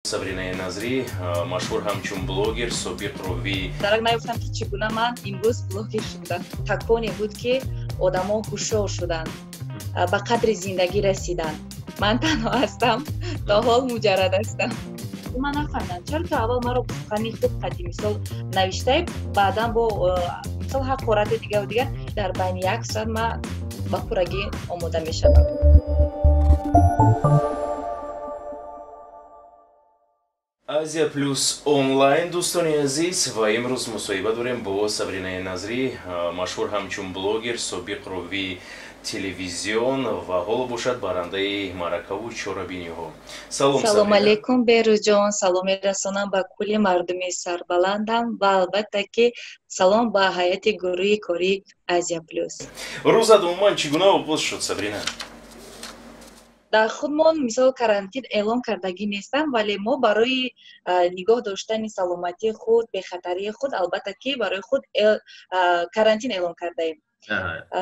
Сабринаи Назрӣ, машҳур ҳамчун блогер, собиқ ровии Дарак наёфтам, ки чӣ гуна ман имрӯз блогер шудам. Таконе буд, ки одамо ҳушёр шуданд, ба қадри зиндагӣ расиданд. Ман танҳо ҳастам, то ҳол муҷаррад ҳастам. Ман нафаҳмидам, чаро ту аввал маро сухани хуб қадим, мисол, навиштаи, баъдан бо, мисол, ҳақорати дигару дигар. Дар байни як соат ман ба пуррагӣ омода мешавам. Азия Плюс онлайн, дӯстони азиз, ва имрӯз мусоҳиба дорем бо Сабринаи Назрӣ, машҳур ҳамчун блогер, собиқ ровии телевизион ва ҳоло бошад барандаи маъракаву чорабиниҳо. Салом. Салом алейкум, Берӯзҷон. Салом мерасонам ба кулли мардуми сарбаландам ва, албатта ки, салом ба ҳайати гурӯҳи кории Азия Плюс. Рӯзат умуман чӣ гуна оғоз шуд, Сабрина? Дар худмон, мисол, карантин эълон кардагӣ нестам, вале мо барои нигоҳ доштани саломатии худ, бехатарии худ, албатта ки, барои худ карантин эълон кардаем.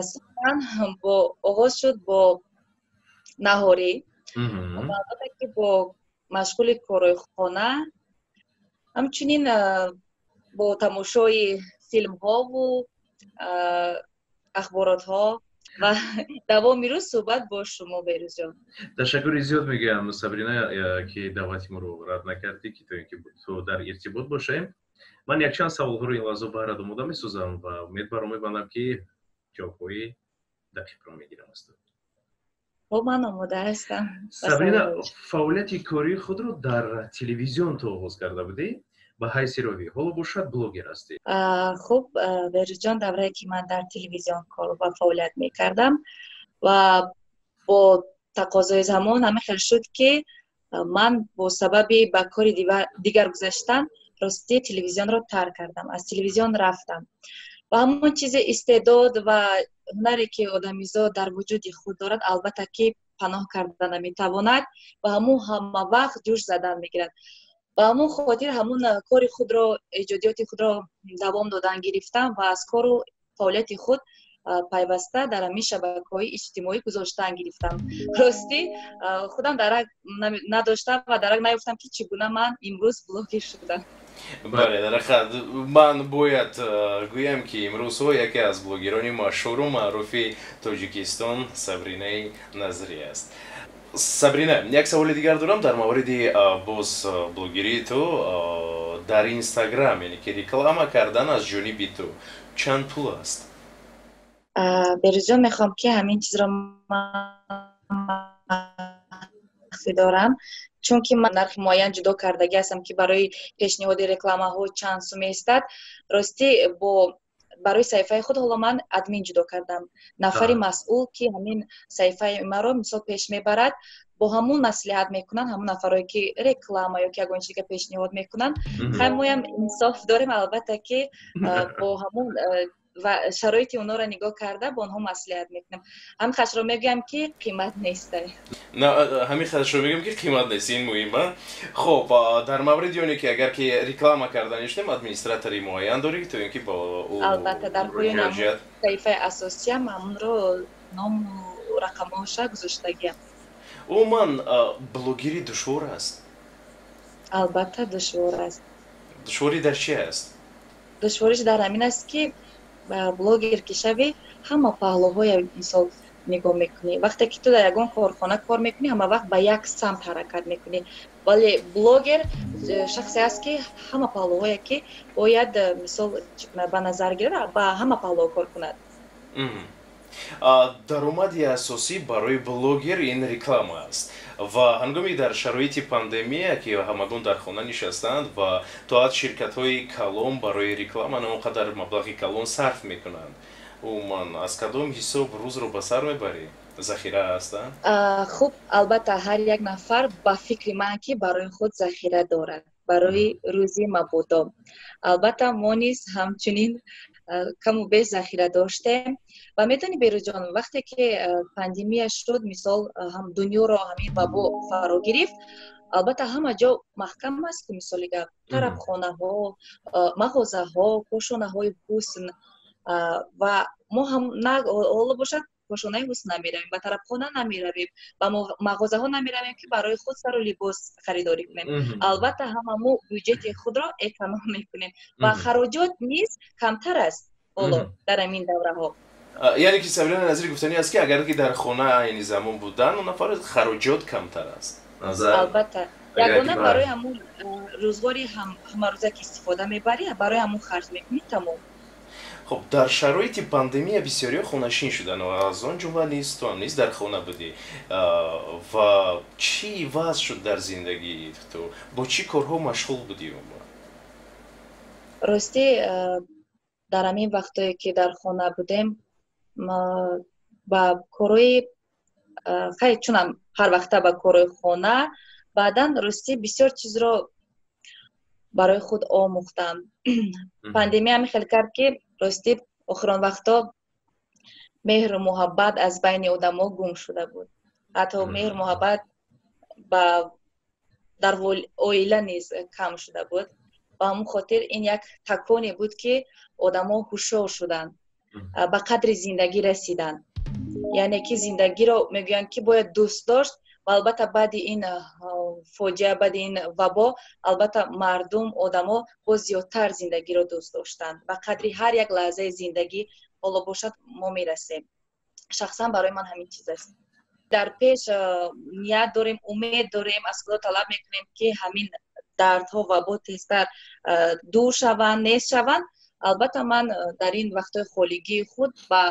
Сухан бо оғоз шуд бо наҳорӣ, албатта ки, бо машғули корҳои хона, ҳамчунин бо тамошои филмҳову ахборотҳо ва давоми рӯз суҳбат бо шумо, Берӯзҷон. Ташаккури зиёд мегӯям, Сабрина, ки даъвати моро рад накардӣ, ки то ин ки то дар иртибот бошем. Ман якчанд саволҳоро ин лаҳза баҳрат омода месозам ва умед баро мебандам, ки ҷавобҳои дақиқро мегирам аз ту. Хуб, ман омода ҳастам. Сабрина, фаъолияти кории худро дар телевизион ту оғоз карда будӣ ба ҳайси ровӣ, ҳоло бошад блогер ҳастӣ. Хуб, Берӯзҷон, даврае ки ман дар телевизион кор ва фаъолият мекардам ва бо тақозои замон ҳамин хел шуд, ки ман бо сабаби ба кори дигар гузаштан, ростӣ, телевизионро тарк кардам, аз телевизион рафтам. Ва ҳамон чизи истеъдод ва ҳунаре, ки одамизод дар вуҷуди худ дорад, албатта ки, паноҳ карда наметавонад ва ҳамун ҳама вақт ҷӯш задан мегирад. Ба ҳамон хотир ҳамун кори худро, эҷодиёти худро давом додан гирифтам ва аз кору фаъолияти худ пайваста дар ҳамин шабакаҳои иҷтимоӣ гузоштан гирифтам. Ростӣ, худам дарак надоштам ва дарак наёфтам, ки чӣ гуна ман имрӯз блогер шудам. Бале, дар ҳақиқат ман бояд гӯям, ки имрӯзҳо яке аз блогерони машҳуру маъруфи Тоҷикистон Сабринаи Назрӣ аст. Сабрина, як саволи дигар дорам дар мавриди боз блогерии ту дар Инстаграм, яъне ки реклама кардан аз ҷониби ту чанд пул аст? Берӯзҷон, мехоҳам, ки ҳамин чизро махфӣ дорам, чунки ман нархи муайян ҷудо кардагӣ ҳастам, ки барои пешниҳоди рекламаҳо чанд сум меистад. Ростӣ, бо барои саҳифаи худ ҳоло ман админ ҷудо кардам, нафари масъул, ки ҳамин саҳифаи маро, мисол, пеш мебарад. Бо ҳамун маслиҳат мекунанд ҳамун нафарое, ки реклама ё ки ягон чиз дига пешниҳод мекунанд. Хай, моям инсоф дорем, албатта ки, бо ҳамун ва шароити онҳоро нигоҳ карда, бо онҳо маслиҳат мекунем. Ҳамин хашро мегӯям, ки қимат неста. Ҳамин хашро мегӯям, ки қимат нест, ин муҳим. Хуб, дар мавриди оне ки агар ки реклама карда нишнем, администратори муайян дорӣ, то ин ки бо ӯ Албатта, дар поёни саҳифаи асосиям ҳамунро ному рақамҳоша гузоштагиам. Умуман, блогерӣ душвор аст? Албатта, душвор аст. Душворӣ дар чи аст? Душвориш дар ҳамин аст, ки блогер ки шавӣ, ҳама паҳлӯҳоя, мисол, нигоҳ мекунӣ. Вақте ки ту дар ягон корхона кор мекунӣ, ҳама вақт ба як самт ҳаракат мекунӣ, вале блогер шахсе аст, ки ҳама паҳлӯҳое ки бояд, мисол, ба назар гирад, ба ҳама паҳлӯҳо кор кунад. Даромади асосӣ барои блогер ин реклама аст ва ҳангоми дар шароити пандемия, ки ҳамагон дар хона нишастанд ва то ҳад ширкатҳои калон барои реклама на он қадар маблағи калон сарф мекунанд, умуман, аз кадом ҳисоб рӯзро ба сар мебарӣ? Захира аст? Хуб, албатта, ҳар як нафар, ба фикри ман, ки барои худ захира дорад барои рӯзи мабодо. Албатта, мо низ ҳамчунин каму беш захира доштем. Ва медонӣ, Берӯзҷон, вақте ки пандемия шуд, мисол, ҳам дунёро ҳамин вабо фаро гирифт, албатта, ҳама ҷо маҳкам аст, ки, мисоли гап, тарабхонаҳо, мағозаҳо, кошонаҳои ҳусн, ва мо ҳам на ҳоло бошад. кошонаи ҳусн намеравем, ба тарабхона намеравем, ба мағозаҳо намеравем, ки барои худ сару либос харидорӣ кунем. Албатта, ҳама мо бюҷети худро эконом мекунем ва хароҷот низ камтар аст ҳоло дар ҳамин давраҳо. Яъне ки, Сабрина Назири, гуфтанӣ аст, ки агар ки дар хона айни замон будан, он нафар хароҷот камтар аст. Албатта, ягона барои ҳамун рӯзғори ҳамарӯза ки истифода мебарӣ, барои ҳамун харҷ мекунӣ, тамом. Хуб, дар шароити пандемия бисёриҳо хонашин шуданд ва аз он ҷумла низ ту ҳам низ дар хона будӣ. Ва чӣ иваз шуд дар зиндагии ту? Бо чӣ корҳо машғул будӣ умуман? Ростӣ, дар ҳамин вақтое ки дар хона будем, ба корҳои хай, чунам ҳар вақта ба корҳои хона, баъдан, ростӣ, бисёр чизро барои худ омӯхтам. Пандемия ҳамин хел кард, ки, ростӣ, охирон вақтҳо меҳру муҳаббат аз байни одамо гум шуда буд. Ҳатто меҳру муҳаббат ба дар оила низ кам шуда буд. Ба ҳамон хотир ин як таконе буд, ки одамо ҳушёр шуданд, ба қадри зиндагӣ расиданд. Яъне ки зиндагиро, мегӯянд, ки бояд дӯст дошт. Ва албатта, баъди ин фоҷиа, баъди ин вабо, албатта, мардум, одамо боз зиёдтар зиндагиро дӯст доштанд, ба қадри ҳар як лаҳзаи зиндагӣ ҳоло бошад мо мерасем. Шахсан барои ман ҳамин чиз аст. Дар пеш ният дорем, умед дорем, аз Худо талаб мекунем, ки ҳамин дардҳо, вабо тезтар дур шаванд, нест шаванд. Албатта, ман дар ин вақтҳои холигии худ ба,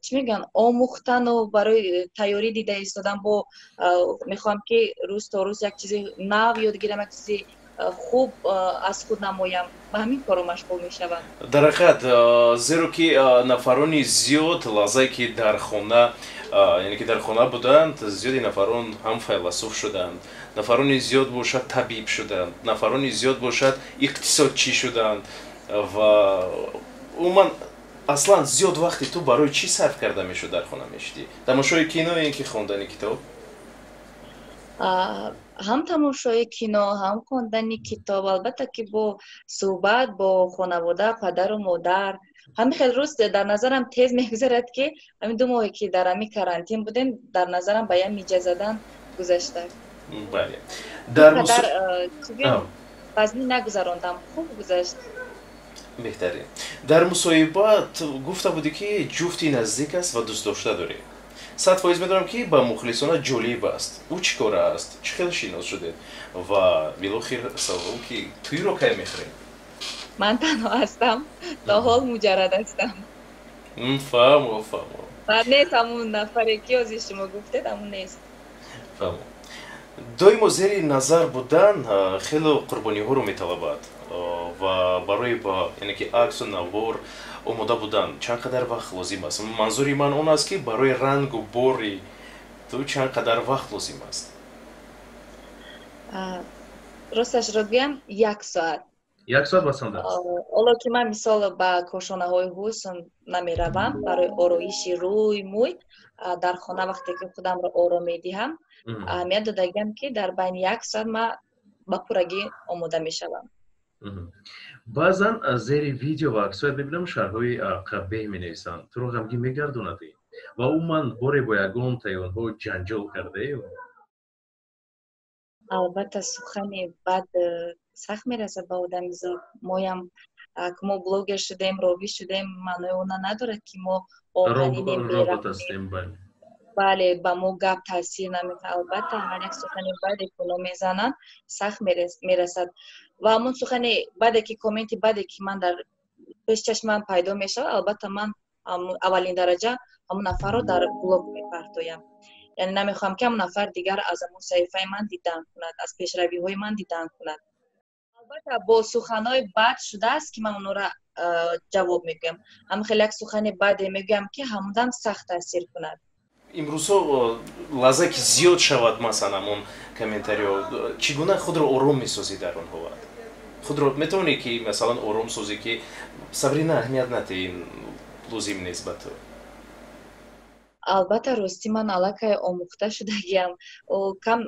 чӣ мегӯянд, омӯхтану барои тайёрӣ дида истодан. Бо мехоҳам, ки рӯз то рӯз як чизи нав ёд гирам, як чизи хуб аз худ намоям. Ба ҳамин корро машғул мешавам. Дар ҳақиқат, зеро ки нафарони зиёд лаҳзае ки дар хона, яъне ки дар хона буданд, зиёди нафарон ҳам файласуф шуданд, нафарони зиёд бошад табиб шуданд, нафарони зиёд бошад иқтисодчӣ шуданд. Ва умуман, аслан, зиёд вақти ту барои чӣ сарф карда мешуд? Дар хона мешудӣ, тамошои кино ё ин ки хондани китоб? Ҳам тамошои кино, ҳам хондани китоб, албатта ки бо суҳбат бо хонавода, падару модар. Ҳамин хел рӯз дар назарам тез мегузарад, ки ҳамин 2 моҳе ки дар ҳамин карантин будем, дар назарам ба як миҷа задан гузашта. Бале, дар вазнин нагузарондам, хуб гузашт. Беҳтарин. Дар мусоҳиба гуфта будӣ, ки ҷуфти наздик аст ва дӯстдошта дорӣ. 100% медонам, ки ба мухлисона ҷолиб аст. Ӯ чӣ кора аст, чӣ хел шинос шудед? Ва билохир савол, ки тӯйро кай мехӯрем? Ман танҳо ҳастам, то ҳол муҷаррад ҳастам. Фаҳмо, фаҳмо. Ва нест ҳамун нафаре, ки ҳозир шумо гуфтед, ҳамун нест. Фаҳмо. Доимо зери назар будан хело қурбониҳоро металабад. Ва барои ба, яъне ки, аксу навор омода будан чанд қадар вақт лозим аст? Манзури ман он аст, ки барои рангу бори ту чанд қадар вақт лозим аст? Росташро гӯям, як соат. Як соат басанда аст. Ҳоло ки ман, мисол, ба кошонаҳои ҳусн намеравам барои ороиши рӯй, мӯй, дар хона вақте ки худамро оро медиҳам, аҳамият додагиам, ки дар байни як соат ман ба пуррагӣ омода мешавам. Баъзан зери видео ва аксҳоят мебинам, шарҳҳои қабеҳ менависанд. Туро ғамгин мегардонад? Ва умуман, боре бо ягон таи онҳо ҷанҷол кардаe? Албатта, сухани бад сахт мерасад ба одамизод. Моям, мо блогер шудем, ровӣ шудем, маънои она надорад, ки мо робот ҳастем. Бале, ба мо гап таъсир намекунад. Албатта, ҳар як сухани баде ки оно мезананд, сахт мерасад. Ва ҳамон сухани баде ки, комменти баде ки ман дар пеши чашмам пайдо мешавад, албатта, ман аввалин дараҷа ҳамон нафарро дар блок мепартоям. Яъне намехоҳам, ки ҳамон нафар дигар аз ҳамон саҳифаи ман дидан кунад, аз пешравиҳои ман дидан кунад. Албатта, бо суханҳои бад шудааст, ки ман онҳоро ҷавоб мегӯям. Ҳамин хеле як сухани баде мегӯям, ки ҳамудам сахт таъсир кунад. Имрӯзҳо лаҳзае ки зиёд шавад, масалан, ҳамон комментариҳо, чӣ гуна худро ором месозӣ дар он ҳолат? Худро метавонӣ, ки масалан, ором созӣ, ки, Сабрина, аҳамият надиҳ, ин лозим нест ба ту? Албатта, ростӣ, ман аллакай омӯхта шудагиам. Кам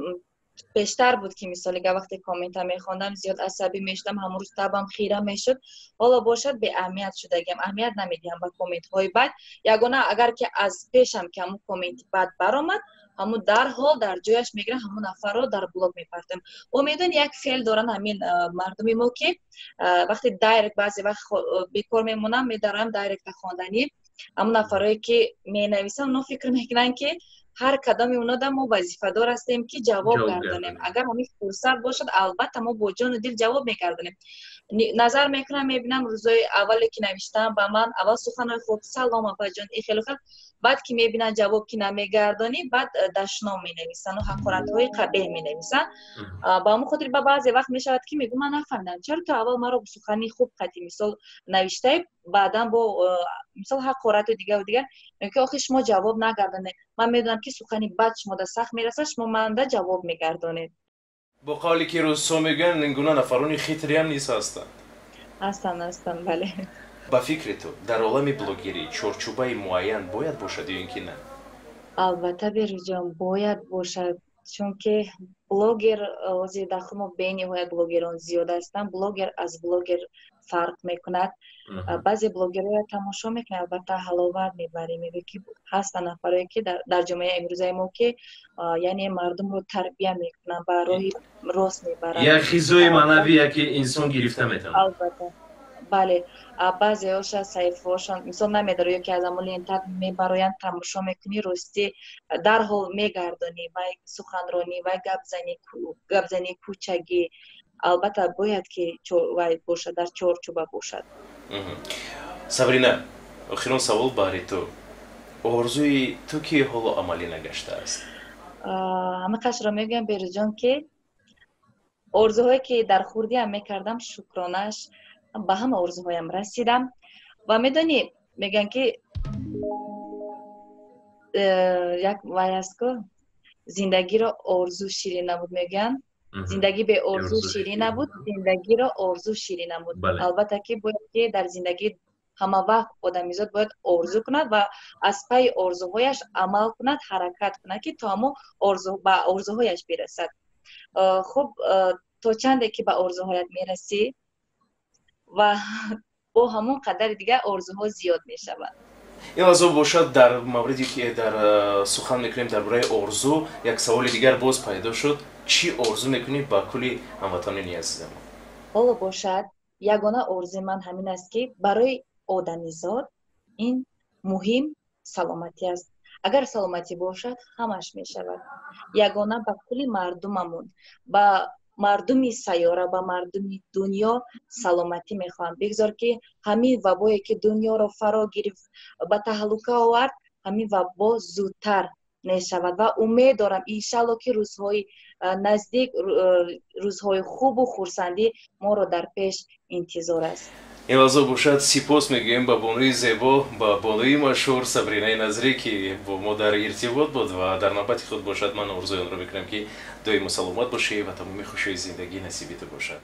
Пештар буд ки мисол га вақте коммента мехондам, зиёд асабӣ мешудам, ҳамон рӯз табам хира мешуд. Ҳоло бошад, беаҳамият шудагиам, аҳамият намедиҳам ба комментҳои бад. Ягона агар ки аз пешам ки ҳамун комменти бад баромад, ҳамун дарҳол дар ҷояш мегирам, ҳамун нафарро дар блог мепартам. О, медони, як феъл доранд ҳамин мардуми мо, ки вақте дайрект, баъзе вақт бекор мемонам, медарам дайректа хонданӣ, ҳамун нафарое ки менависанд, оно фикр мекунанд, ки ҳар кадоми оно мо вазифадор ҳастем, ки ҷавоб гардонем. Агар ҳамин фурсат бошад, албатта мо бо ҷону дил ҷавоб мегардонем. Назар мекунам, мебинам, рӯзои аввале ки навиштаам ба ман, аввал суханҳои хуб: «Салом, апаҷон», и хелу хел. Баъд ки мебинанд, ҷавоб ки намегардонӣ, баъд дашном менависанд ҳақоратҳои қабеҳ менависанд. Ба ҳамон хотир ба баъзе вақт мешавад, ки мегӯ: «Ман нафаҳмидам, чаро ту аввал маро сухани хуб қатӣ, мисол, навиштаи, баъдан бо, мисол, ҳақорату дигаву дигар». Мегӯ ки охи шумо ҷавоб нагардонед, ман медонам, ки сухани бад шумода сахт мерасад, шумо манда ҷавоб мегардонед. Бо қавле ки рӯзҳо мегӯянд, ин гуна нафарони хитриам низ ҳастанд. Ҳастанд, ҳастанд, бале. Ба фикри ту, дар олами блогерӣ чорчӯбаи муайян бояд бошад ё ин ки на? Албатта, Берӯзҷон, бояд бошад, чунки блогер, ҳозир дар худ мо бениҳоят блогерон зиёд ҳастанд, блогер аз блогер фарқ мекунад. Баъзе блогерҳоя тамошо мекунед, албатта, ҳаловат мебарӣ, мегӯӣ, ки ҳастанд нафарое, ки дар ҷомеаи имрӯзаи мо, ки яъне мардумро тарбия мекунанд, ба роҳи рост мебаранд. Як ғизои маънавие, ки инсон гирифта метавонад. Албатта, бале. Баъзеҳоша саҳифаҳошон, мисол, намедорӣ, ё ки аз ҳамон лентат мебароянд, тамошо мекунӣ, ростӣ, дарҳол мегардонӣ, вай суханронӣ, вай гапзании кӯчагӣ. Албатта, бояд ки вай бошад, дар чорчӯба бошад. Сабрина, охирон савол баҳри ту: орзуи ту ки ҳоло амалӣ нагаштааст? Ҳамин мегӯям, Берӯзҷон, ки орзуҳое ки дар хурдиам мекардам, шукронааш, ба ҳама орзуҳоям расидам. Ва медонӣ, мегӯянд, ки як вай аст ку, зиндагиро орзу ширин набуд, мегӯянд, зиндагӣ беорзу ширин набуд, зиндагиро орзу ширин набуд. Албатта, ки бояд ки дар зиндагӣ ҳама вақт одамизод бояд орзу кунад ва аз пайи орзуҳояш амал кунад, ҳаракат кунад, ки то ҳамо ба орзуҳояш бирасад. Хуб, то чанде ки ба орзуҳоят мерасӣ, ва бо ҳамон қадари дигар орзуҳо зиёд мешаванд. Ин лаҳза бошад, дар мавриде ки дар сухан мекунем дар бораи орзу, як саволи дигар боз пайдо шуд: чӣ орзу мекунӣ ба кулли ҳамватанони азизамон? Ҳоло бошад, ягона орзуи ман ҳамин аст, ки барои одамизод ин муҳим саломатӣ аст. Агар саломатӣ бошад, ҳамаш мешавад. Ягона ба кулли мардумамон, ба мардуми сайёра, ба мардуми дунё саломатӣ мехоҳам. Бигзор, ки ҳамин вабое, ки дунёро фаро гирифт, ба таҳлука овард, ҳамин вабо зудтар мешавад. Ва умед дорам, иншалло, ки рӯзҳои наздик рӯзҳои хубу хурсандӣ моро дар пеш интизор аст. Ин лаҳза бошад, сипос мегӯем ба бонуи зебо, ба бонуи машҳур Сабринаи Назрӣ, ки бо мо дар иртибот буд. Ва дар навбати худ бошад, ман орзуи онро мекунам, ки доимо саломат бошӣ ва тамоми хушиҳои зиндагӣ насиби ту бошад.